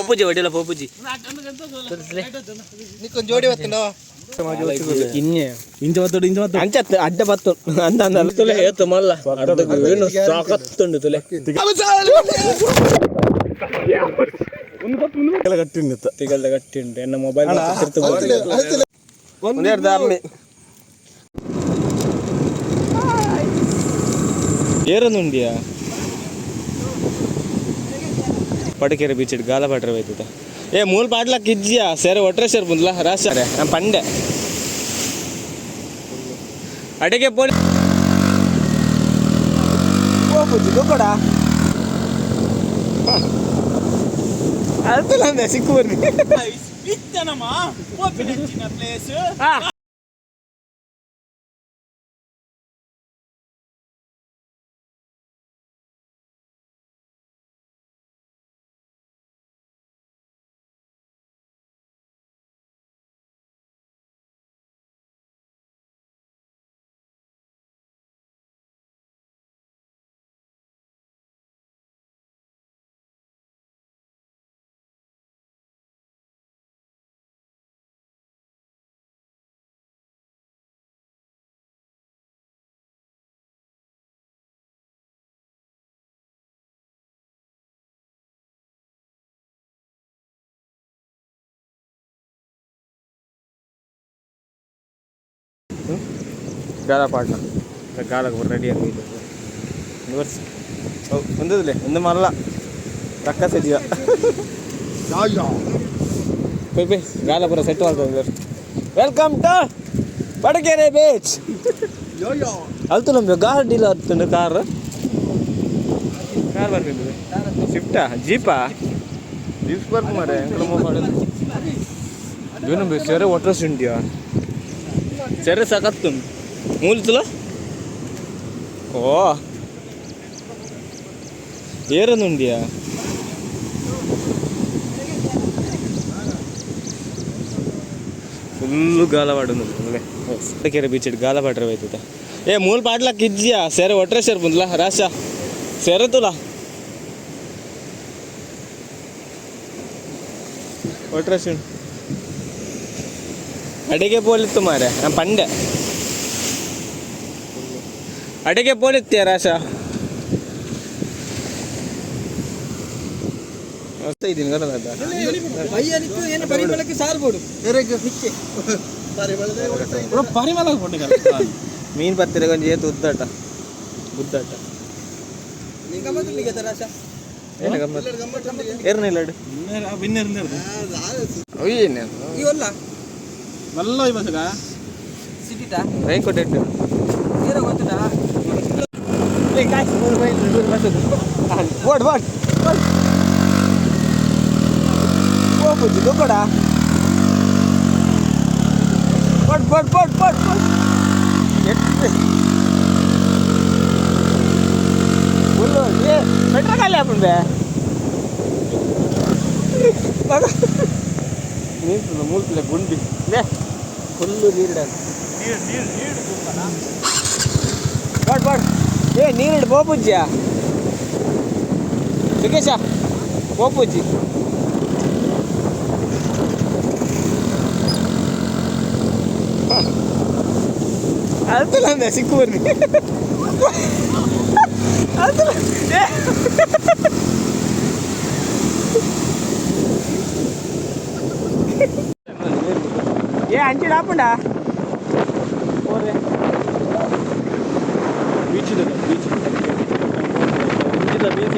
ಪೋಪುಜಿ ಒಡಿಲ ಪೋಪುಜಿ. ನಿಕ್ಕೊಂದು ಜೋಡಿ ಬತ್ತುಂಡ. ಇನ್ನೆ. ಇಂಚ ಬತ್ತೋಡು, ಇಂಚ ಬತ್ತೋಡು. ಅಂಚ ಅಡ್ಡ ಬತ್ತು ಅಂದ ಅಂದ ತುಲೆ ಏತು ಮಲ್ಲ ಅರ್ಧಕ್ಕೆ ಏನು ಸಾಕತ್ತುಂಡು ತುಲೆ. ಗಟ್ಟಿ ಉಂಡಿತ್ತ. ತಿಗಲ್ದ ಗಟ್ಟಿ ಉಂಟು. ಎನ್ನ ಮೊಬೈಲ್. ಏರೊಂದುಂಡಿಯಾ ಪಡಕೆರೆ ಬೀಚ್ ಗಾಲ ಪಾಟ್ರೆ ಬೈತದ. ಏ ಮೂಲ ಪಾಟ್ಲಕ್ ಇಜ್ಜಿಯಾ ಸೇರೆ ಒಟ್ರೆ ಸೇರ್ ಬಂದ್ಲ ರಾಶ ನಾನು ಪಂಡೆ ಅಡಿಗೆ ಪೋಲಿ ಪೋಪುಜಿ ಕೊಡ ಅಲ್ತಲ್ಲ ಅಂದೆ ಸಿಕ್ಕು ಬರ್ರಿ. ಗಾಲ ಪಾಟ್ನ ಗಾಲಕ್ಕೆ ರೆಡಿ ಆಗಿ ವರ್ಷ ಒಂದದಿಲ್ಲ ಒಂದು ಮಲ್ಲ ರಕ್ಕ ಸೆದಿಯ ಪೈ ಪೈ ಗಾಲ ಪೂರ ಸೆಟ್ ಮಾಡ್ತಾರೆ. Welcome to Padukere beach. ಅಲ್ತು ನಮ್ದು ಗಾರ್ ಡೀಲ್ ಆಗ್ತದೆ. ಕಾರ್ ಕಾರ್ ಬರ್ತಿದ್ದೆ. ಸ್ವಿಫ್ಟಾ ಜೀಪಾ ಜೀಪ್ಸ್ ಬರ್ಪು ಮಾರೆ. ಏನು ಸೆರೆ ವಾಟರ್ಸ್ ಇಂಡಿಯಾ ಸೆರೆ ಸಖತ್ತು ಮೂಲ್ತುಲ. ಓ ಏರೊಂದುಂಡಿಯಾ ಫುಲ್ಲು ಗಾಲ ಪಾಡೊಂದು ಕೆರೆ ಬೀಚ್ ಗಾಲ ಪಾಟ್ರೆ ಬೈತದ. ಏ ಮೂಲ ಪಾಟ್ಲಕ್ ಇಜ್ಜಿಯಾ ಸೇರೆ ಒಟ್ರೆ ಸೇರ್ ಬಂದ್ಲ ರಾಶ ಸೇರೆ ತುಲ ಒಟ್ರೆ ಸೇರ್ ಅಡಿಗೆ ಪೋಲಿತ್ತು ಮಾರೆ. ನಾನು ಪಂಡೆ ಅಡಿಗೆ ಪೋಲಿತ್ತೀಯ ರಾಶ ಇದ್ದೀನಿ ಗೊತ್ತಲ್ಲ. ಏನು ಪರಿಮಳಕ್ಕೆ ಸಾರು ಬೋಡು. ಪರಿಮಳ. ಮೀನು ಪತ್ತಿರ ಕೊಂಚ ಏತು ಉದ್ದಾಟ ಉದ್ದಾಟ. ಏನ ಗಮ್ಮತ್ತು ಏರ್ನಿಲ್ಲ. ಇವಲ್ಲ. ಮಲ್ಲ ಬಸ್ಗ. ಸಿಟಿಟಾ. ರೈನ್ ಕೋಟ್ ಇಟ್ಟು. ಏನ ಗೊತ್ತುಂಟಾ? ಓಡ್ ಓಡ್ ಓಡ್ ಪೋಪುಜಿ ಕೊಡ ಪಡ್ ಪಡ್ ಪಡ್ ಪಡ್ ಪಡ್ ಎಟ್ಟು ಫುಲ್ಲು. ಏ ಪೆಟ್ರೋಲ್ ಖಾಲಿ ಆಪುಂಡೆ. ನೀರು ಮೂಲ್ತಲೆ ಗುಂಡಿ ಲೇ ಫುಲ್ಲು ನೀರು. ಪಡ್ ಪಡ್. ಏ ನೀರಿಡು ಪೋಪುಜ್ಜಿಯ ಸುಕೇಶ ಪೋಪುಜ್ಜಿ. ಅಲ್ತಲ್ಲ ಅಂದೆ ಸಿಕ್ಕು ಬರ್ರಿ ಅಲ್ತಲ್ಲ. ಏ ಏ ಅಂಚಿಡ ಆಪುಂಡ ಹೋರೆ. ಬೀಚ್ ಬೀಚ್ ಬೀಚ್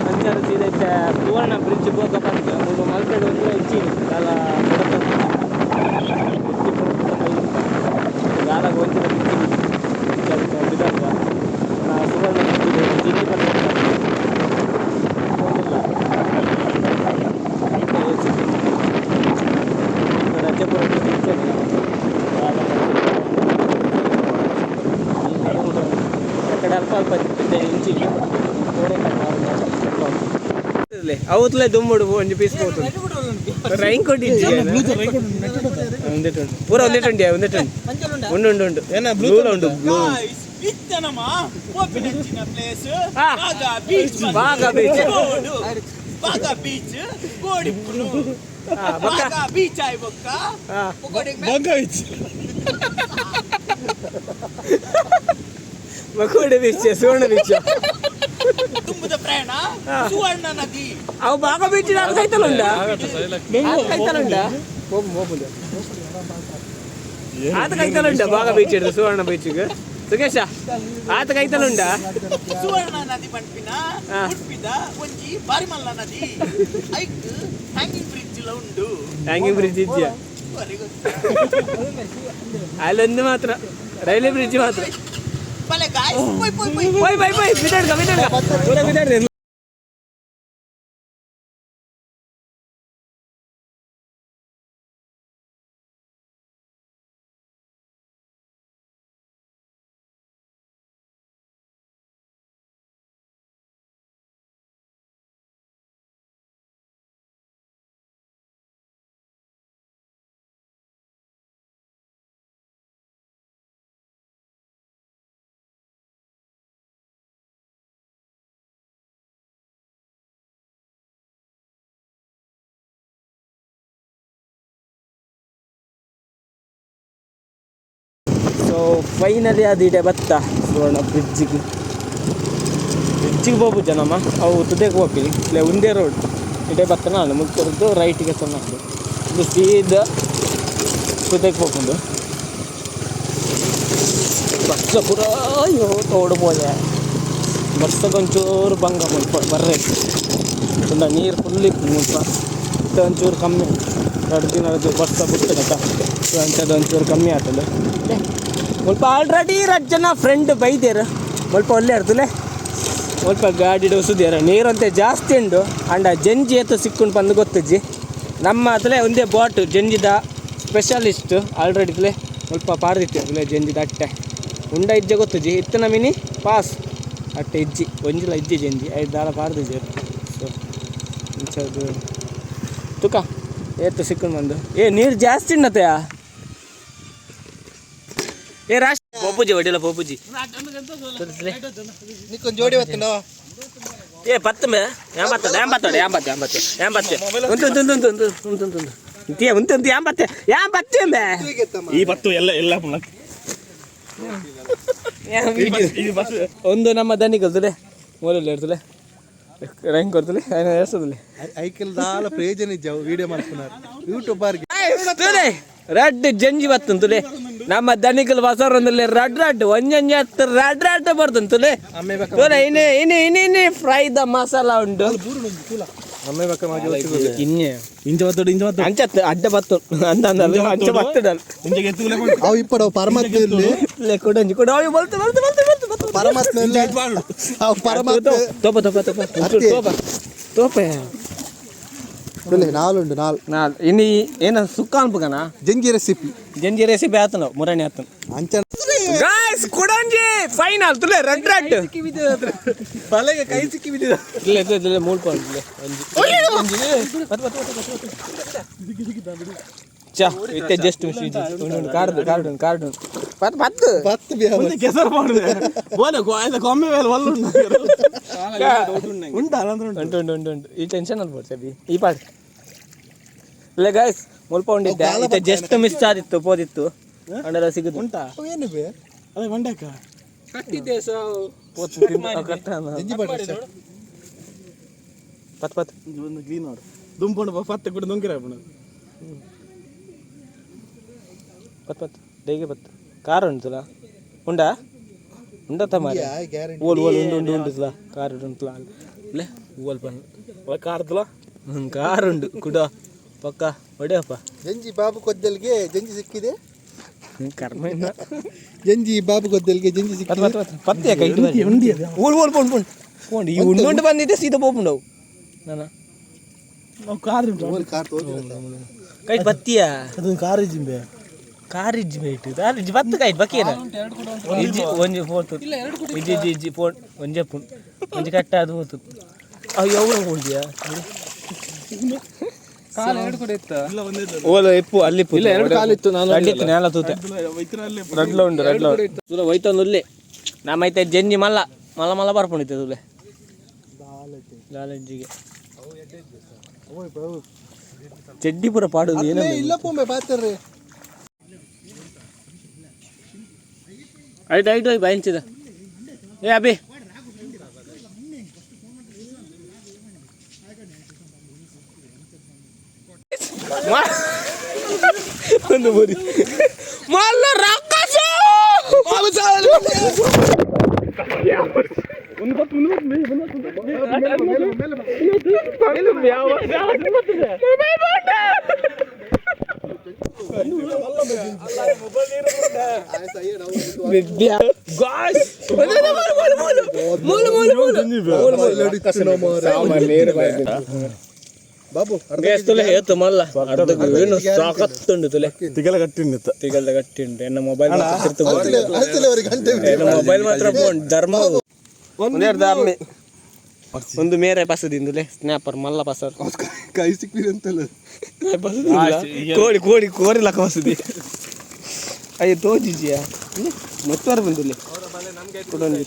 ಅಂಚಾರ ಸೀದಾ ಇತ್ತೆ ಸುವರ್ಣ ಬ್ರಿಡ್ಜ್ ಬೋಕ ಪಂತ ಮೂಲು ಮಲ್ಪೆಡ್ ಒಂಜಿ ಇಜ್ಜಿ ದಾಲ ದಾಲ ಒಂಜಿನ ಬ್ರಿಡ್ಜ್ ಬಿದಾರ್ದ ಸುವರ್ಣ ಬ್ರಿಡ್ಜ್ ಜಿಂಜಿ ಪಂತ ಪೋಂದಿಲ್ಲ. ರಜೆ ಪೂರ ಇಚ್ಚನೆ. ಅಕಡೆ ಅಲ್ಪ ಅಲ್ಪ ಇಂಚಿ ಅವತ್ಲೆ ದುಮ್ಮುಡು ಒಂಜಿ ಪೀಸ್ ಪೋತುಂಡು. ರೈನ್ ಕೋಟ್ ಇಜ್ಜಿ. ಒಂದೇಟು ಉಂಟು ಪೂರ ಒಂದೇಟು ಉಂಟು ಒಂದೇಟು ಉಂಟು ಉಂಡು ಉಂಡು ಉಂಡು. ಏನ? ಬ್ಲೂ ಉಂಡು ಬ್ಲೂ. ಇತ್ತನಮ್ಮ ಬಾಗ ಬೀಚ್. ಬಾಗ ಬೀಚ್ ಗೋಡಿಪ್ಪುನು. ಬೊಕ್ಕ? ಬಾಗ ಬೀಚ್ ಆಯ್ ಬೊಕ್ಕ. ಪಕೋಡಿಗ್ ಬಂಗ ಬೀಚ್. ಮಕೋಡೆ ಬೀಚ್, ಸುವರ್ಣ ಬೀಚ್. ತುಂಬುದ ಪ್ರಯಾಣ ಸುವರ್ಣ ನದಿ. ಅವು ಬಾಗ ಬೀಚ್ ನಾನು ಕೈತಲುಂಡ ಕೈತಲುಂಡ ಆತ ಕೈತಲುಂಡ ಬಾಗ ಬೀಚ್ ಹಿಡ್ದು ಸುವರ್ಣ ಬೀಚ್ಗೆ. ಸುಕೇಶ, ಆತ ಕೈತಲುಂಡ? ಸುವರ್ಣ ನದಿ ಪನ್ಪಿನ ಉಡುಪಿದ ಒಂಜಿ ಬಾರಿಮಲ್ಲ ನದಿ. ಐಕ್ ಹ್ಯಾಂಗಿಂಗ್ ಬ್ರಿಡ್ಜ್ ಲ ಉಂಡು. ಹ್ಯಾಂಗಿಂಗ್ ಬ್ರಿಡ್ಜ್ ಇದ್ಯಾ? ಅಲ್ಲೊಂದು ಮಾತ್ರ, ರೈಲ್ವೆ ಬ್ರಿಡ್ಜ್ ಮಾತ್ರ. ಬಲೆ ಗಾಯ್ಸ್, ಪೋಯ್ ಪೋಯ್ ಪೋಯ್. ಪೋಯ್ ಪೋಯ್ ಪೋಯ್, ಬಿದ್ದಾಡ್ಕ ಬಿದ್ದಾಡ್ಕ ಪೂರ ಬಿದ್ದಾಡ್ದೆ. ಸೊ ಫೈನಲಿ ಅದು ಇಡೆ ಬತ್ತ ಸುವರ್ಣ ಬ್ರಿಡ್ಜಿಗೆ. ಬ್ರಿಡ್ಜಿಗೆ ಹೋಗ್ಬೋದು ನಮ್ಮ ಅವು ತುದೆಗೆ ಹೋಗ್ತೀವಿ. ಇಲ್ಲ, ಒಂದೇ ರೋಡ್ ಇಡೆ ಬತ್ತ. ನಾನು ಮುಗ್ತಿರೋದು ರೈಟಿಗೆ ಸಣ್ಣ, ಇದು ಸೀದಾ ತುದೆಗೆ ಹೋಗ್ಕೊಂಡು. ಬಸ್ಸ ಪೂರ, ಅಯ್ಯೋ, ತೋಡು ಪೋಯೆ. ಬಸ್ಸಗೆ ಒಂಚೂರು ಬಂಗ ಮುಲ್ಪ ಬರ್ರೆ ತುಂಬ ನೀರು ಫುಲ್ ಇತ್ತು ಮುಲ್ಪ. ಇತ್ತು ಒಂಚೂರು ಕಮ್ಮಿ. 2 ದಿನ ಅದು ಬರ್ಸ ಬಿಡ್ತದಕ್ಕ, ಅಂಥದ್ದು ಒಂಚೂರು ಕಮ್ಮಿ ಆಗ್ತದೆ ಮುಲ್ಪ. ಆಲ್ರೆಡಿ ರಡ್ ಜನ ಫ್ರೆಂಡ್ ಬೈದೇರು. ಮುಲ್ಪ ಒಳ್ಳೆ ಇರ್ತದೆ. ಮುಲ್ಪ ಗಾಡಿ ಸುದಿಯಾರ ನೀರಂತೆ ಜಾಸ್ತಿ ಉಂಡು. ಅಂಡ ಜಂಜಿ ಏತ ಸಿಕ್ಕುಂಡು ಬಂದು ಗೊತ್ತಿಜ್ಜಿ. ನಮ್ಮ ಅತಲೆ ಒಂದೇ ಬಾಟ್ ಜಂಜಿದ ಸ್ಪೆಷಲಿಸ್ಟ್ ಆಲ್ರೆಡಿ ಇತ್ತಲೆ ಮುಲ್ಪ ಪಾರ್ದಿತ್ತು. ಅತಲೆ ಜಂಜಿದ ಅಟ್ಟೆ ಉಂಡ ಇಜ್ಜೆ ಗೊತ್ತುಜ್ಜಿ. ಇತ್ತಿನ ಮಿನಿ ಪಾಸ್ ಅಟ್ಟೆ ಇಜ್ಜಿ, ಒಂಜಿಲ ಇಜ್ಜಿ ಜಂಜಿ ಐದು ದಾಲ ಪಾರ್ದಿಜ್ಜಿ. ಸೊ ಇಂಚದು ತುಕ ಏತು ಸಿಕ್ಕುಂಡು ಬಂದು. ಏ, ನೀರು ಜಾಸ್ತಿ ಉಂಡತೆಯಾ? ಏ ರಾಶ್ ಪೋಪುಜಿ ಒಡಿಲ ಪೋಪುಜಿ. ನಿಕ್ಕೊಂದು ಜೋಡಿ ಬತ್ತುಂಡೋ? ಏ ಪತ್ತು ಮೇ ಎಂಬತ್ತು ಎಂಬತ್ತು ಎಂಬತ್ತು ಎಂಬತ್ತು ಎಂಬತ್ತು ಉಂಟು ಉಂಟು ಉಂಟು ಉಂಟು ಉಂಟು ಉಂಟು ಉಂಟು ಉಂಟು ಉಂಟು ಉಂಟು ಎಂಬತ್ತು ಎಂಬತ್ತು ಮೇ. ಈ ಬತ್ತು ಎಲ್ಲ ಎಲ್ಲ ಪುನಃ. ಒಂದು ನಮ್ಮ ದನಿಗಲ್ತಲೆ ಮೂಲೆಲ್ಲ ಇರ್ತಲೆ ರ್ಯಾಂಕ್ ಕೊಡ್ತಲೆ ಎಷ್ಟದಲ್ಲಿ. ಐಕೆಲ್ ದಾಲ ಪ್ರಯೋಜನ ಇಜ್ಜಾವು ವಿಡಿಯೋ ಮಲ್ಪುನಾರ್ ಯೂಟ್ಯೂಬರ್. ತುಲೆ ರಡ್ಡ್ ಜಂಜಿ ಬತ್ತಂತುಲೆ. ನಮ್ಮ ದನಿಕಲ್ ಬಸವರಂದಲ್ಲಿ ರಡ್ ರಡ್ ಒಂಜಂಜಿ ಹತ್ತು ರಡ್ ರಡ್ ಬರ್ತಂತುಲೆ. ತುಲೆ ಇನ್ನು ಇನ್ನು ಇನ್ನು ಇನ್ನು ಫ್ರೈ the masala ಉಂಟು. ಅಮ್ಮೆ ಬಕ್ಕ ಮಾಜಿ. ಇನ್ನೆ ಇಂಚ ಬತ್ತೋಡು, ಇಂಚ ಬತ್ತೋಡು. ಅಂಚ ಅಡ್ಡ ಬತ್ತು ಅಂದ ಅಂದ ಅಂಚ ಬತ್ತಡಲ್. ಇಂಚ ಎತ್ತುಲೆ. ಅವು ಇಪ್ಪಡು ಪರಮಾತ್ಮ ಇಲ್ಲಿ. ಕೊಡಂಜಿ ಕೊಡ ಅಯ್ಯೋ, ಬಲ್ತು ಬಲ್ತು ಬಲ್ತು ಬಲ್ತು ಬಲ್ತು. ಪರಮಾತ್ಮ ಇಲ್ಲಿ, ಅವು ಪರಮಾತ್ಮ. ತೋಪ ತೋಪ ತೋಪ. ಅತ್ತೆ. ತೋಪ ತೋಪ. ಇಲ್ಲಿ ನಾಲುಂಡು, ನಾಲ್. ನಾಲ್ ಇನ್ನು ಏನ ಸುಕ್ಕ ಅನ್ಪಗನ? ಜಂಜಿ ರೆಸಿಪಿ. ಜಂಜಿ ರೆಸಿಪಿ ಆತನ ಮುರಣಿ ಆತನ. ಅಂಚ. ಗಾಯ್ಸ್, ಕುಡಂಜಿ ಫೈನಲ್. ತುಲೆ ರೆಡ್ ರೆಡ್. ಬಲೆಗೆ ಕೈ ಸಿಕ್ಕಿ ಬಿದ್ದಿದೆ. ಇಲ್ಲ ಇಲ್ಲ ಇಲ್ಲ, ಮೂರು ಪಾಯಿಂಟ್ ಇಲ್ಲ. ಒಂಜಿ ಬತ್ತು ಬತ್ತು ಬತ್ತು ಬತ್ತು. ಚಾ ಇತ್ತೆ ಜಸ್ಟ್ ಮಿಸ್. ಉಂಡು ಕಾರ್ಡ್ ಕಾರ್ಡ್ ಕಾರ್ಡ್ ಪತ್ತು ಪತ್ತು. ಪತ್ತು ಬಿ. ಮುಂದೆ ಕೆಸರು ಮಾಡಿದೆ ಬೋಲೆ ಆಯ್ತು. ಕೊಮ್ಮೆ ಮೇಲೆ ಒಲ್ಲ ಉಂಟು ಉಂಟಾ ಅಂದ್ರೆ ಉಂಟು. ಉಂಟು ಉಂಟು ಉಂಟು ಉಂಟು. ಈ ಟೆನ್ಷನ್ ಅಲ್ಬೋದು ಸಬಿ ಈ ಪಾಟ್ ಇಲ್ಲ ಗಾಯ್ಸ್. ಮುಲ್ಪ ಉಂಡಿದ್ದೆ, ಇತ್ತೆ ಜಸ್ಟ್ ಮಿಸ್ ಆದಿತ್ತು, ಪೋದಿತ್ತು ಅಂಡೆಲ್ಲ ಸಿಗುದು. ಉಂಟಾ? ಏನು ಬೇ? ಅದೇ ಮಂಡ್ಯಕ್ಕ. ಕಟ್ಟಿದ್ದೆ ಸೊ. ಪೋತು ಕಟ್ಟ. ಜಂಜಿ ಬಡ್ರಿ. ಪತ್ ಪತ್. ಒಂದು ಕ್ಲೀನ್ ಮಾಡು. ದುಂಪುಂಡು ಪತ್ತೆ ಕೂಡ ನುಂಗಿರ. ಪತ್ ಪತ್ ಡೈಗೆ ಪತ್. ಕಾರ್ ಉಂಟುಲ, ಉಂಡಾ ಉಂಡತ್ತ ಮಾರೆ. ಗ್ಯಾರಂಟಿ. ಓಲ್ ಓಲ್ ಉಂಡು ಉಂಡು ಉಂಡು ಕಾರ್ ಉಂಟುಲ ಲೇ ಓಲ್ ಪನ್. ಕಾರ್ದಲ. ಹ್ಞೂ, ಕಾರ್ ಉಂಡು ಕುಡ ಪಕ್ಕ ಹೊಡೆಯಪ್ಪ. ಜಂಜಿ ಬಾಬು ಕೊದ್ದಲ್ಗೆ ಜಂಜಿ ಸಿಕ್ಕಿದೆ. ಕರ್ಮ ಇನ್ನ. ಜಂಜಿ ಬಾಬು ಕೊದ್ದಲ್ಗೆ ಜಂಜಿ ಪತ್ ಸಿಕ್ಕಿದೆ. ಪತ್ ಪತ್ ಪತ್ತೆ ಕೈ ಓಲ್ ಓಲ್ ಪೋಂಡ್ ಪೋಂಡ್ ಪೋಂಡ್. ಈ ಉಂಡು ಉಂಡು ಬಂದಿದ್ದೆ ಸೀದಾ ಪೋಪುಂಡವು ನಾನ. ನಾವು ಕಾರ್ ಉಂಟು. ಓಲ್ ಕಾರ್ ತೋಜಿರತ್ತ. ಕೈ ಬತ್ತಿಯಾ? ಅದೊಂದು ಕಾರ್ ಇಜ್ಜಿಂಬೆ. ಕಾರ್ ಇಜ್ಜಿ ಮೇಟ್, ಕಾರ್ ಇಜ್ಜಿ. ಬತ್ತು ಕೈಟ್ ಬಕ್ಕೇನ ಇಜ್ಜಿ. ಒಂಜಿ ಫೋಟೋ ಇಜ್ಜಿ ಇಜ್ಜಿ ಇಜ್ಜಿ ಫೋನ್ ಒಂಜೆ ಪುಣ್ ಒಂಜಿ ಕಟ್ಟ ಅದು ಹೋತು. ಅಯ್ಯೋ, ಅವು ಉಂಡಿಯಾ? ಕಾಲು ಎರಡು ಕೂಡ ಇತ್ತ? ಇಲ್ಲ, ಒಂದೇ. ಓಲ ಇಪ್ಪು ಅಲ್ಲಿ ಇಪ್ಪು. ಇಲ್ಲ, ಎರಡು ಕಾಲಿತ್ತು, ನಾನು ರಡ್ಡಿತ್ತು ನೇಲ ತೂತೆ. ರಡ್ಲ ಉಂಡು, ರಡ್ಲ ಉಂಡು. ತುಲ ಹೋಯ್ತೊಂದು ಉಲ್ಲೆ ನಮ್ಮ ಐತೆ. ಜಂಜಿ ಮಲ್ಲ ಮಲ್ಲ ಮಲ್ಲ ಬರ್ಪುಂಡಿತ್ತೆ ತುಲೆ ಲಾಲಜ್ಜಿಗೆ. ಚೆಡ್ಡಿ ಪೂರ ಪಾಡೋದು ಏನೋ. ಇಲ್ಲ ಪೊಂಬೆ ಪಾತ್ರೆ. ಐಟ್ ಐಟ್ ಹೋಯ್ ಬಾಯಿಂಚಿದ. ಏ ಅಭಿ, ಒಂದು ಬರಿ ಮಲ್ಲ ರಕ್ಕಸ. ಬಾಬು. ತುಲೆ ಏತು ಮಲ್ಲ ಅರ್ಧ ಏನು ಸಾಕತ್ತುಂಡು ತುಲೆ. ತಿಗಲ ಕಟ್ಟಿಂಡಿತ್ತ. ತಿಗಲ್ದ ಗಟ್ಟಿ ಉಂಟು. ಎನ್ನ ಮೊಬೈಲ್ ಗಂಟೆ. ಎನ್ನ ಮೊಬೈಲ್ ಮಾತ್ರ ಫೋನ್ ಧರ್ಮ ಒಂದೆರಡು ಧರ್ಮೆ ಒಂದು ಮೇರೆ ಪಸದಿಂದುಲೆ ಸ್ನ್ಯಾಪರ್ ಮಲ್ಲ ಪಸರ್. ಕೈ ಸಿಕ್ಕಿರಿ ಅಂತಲ್ಲ. ಕೋಡಿ ಕೋಡಿ ಕೋರಿ ಲಕ್ಕ ಬಸದಿ. ಅಯ್ಯೋ, ತೋಜಿಜಿಯ ಮತ್ತವಾರ ಬಂದಿಲ್ಲ ಕುಡೊಂಜಿ.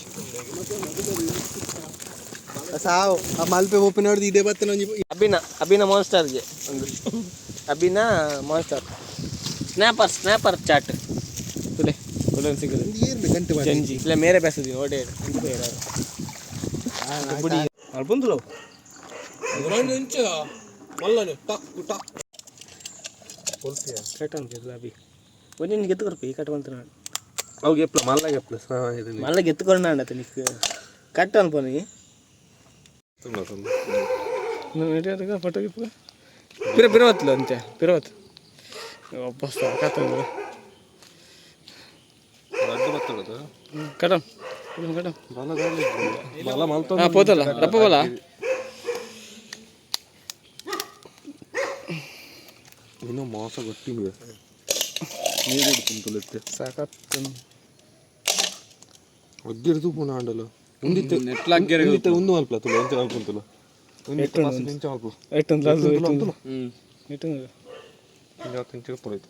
ಸಾವು ಆ ಮಲ್ಪೆ ಓಪನ್ ಹೊಡೆದು ಇದೇ ಬತ್ತನ ಒಂಜಿ. ಅಭಿನ ಅಭಿನ ಮಾನ್ಸ್ಟರ್ಗೆ ಒಂದು ಅಭಿನ ಮಾನ್ಸ್ಟರ್ ಸ್ನ್ಯಾಪರ್ ಸ್ನ್ಯಾಪರ್ ಚಾಟ್ ತುಲೆ ಕುಡೊಂದು ಸಿಗುದು. ಒಂದು ಏರ್ಬೆ ಗಂಟೆ ಮಾಡಿ. ಜಂಜಿ ಇಲ್ಲ ಮೇರೆ ಬೆಸದಿ ಓಡೆ ಬುಡಿ. ಅಲ್ಪಂದುಲ. ಮಲ್ಲನೆ ಟಕ್ ಟಕ್. ಕಟ್ ಅನ್ಕಿಲ್ಲ ಅಭಿ, ಒಂದಿನ ಗೆತ್ತು ಕೊರ್ಪಿ ಕಟ್ ಬಂತು ನಾನು. ಅವು ಗೆಪ್ಲ ಮಲ್ಲ ಗೆಪ್ಲ. ಮಲ್ಲ ಗೆತ್ತುಕೊಂಡ ನಿಕ್ ಕಟ್ ಅನ್ಪೋನಿ. ಫೋಟೋ ಗಿಪ್ಪ ಪಿರ ಪಿರವತ್ಲು ಅಂತೆ ಪಿರವತ್ ಒಬ್ಬ ಸಾಕತ್ತಂದ್ರೆ. ಕಟಂ ಕಟಂ. ಹಾಂ, ಪೋತಲ್ಲ ರಪ್ಪ ಬೋಲ. ಇನ್ನೂ ಮೋಸ ಗೊತ್ತಿಲ್ಲ, ನೀರು ಹಿಡ್ಕೊಂತುಲತ್ತೆ. ಸಾಕತ್ತು. ಅಗ್ಗಿರ್ದು ಪುನಃ ಆಂಡಲ ಉಂದಿತ್ತೆ ಉಂದಿತ್ತೆ ಒಂದು ಮಲ್ಪಲ ತುಲ ಎಂಚ ಮಲ್ಪುಂತುಲ ಉಂದಿತ್ತೆ ಪಾಸ್ ಇಂಚ ಮಲ್ಪು. ಎಟ್ಟೊಂದು ಎಟ್ಟೊಂದು ಎಟ್ಟೊಂದು. ಇಂಚ ಪುರೈತು.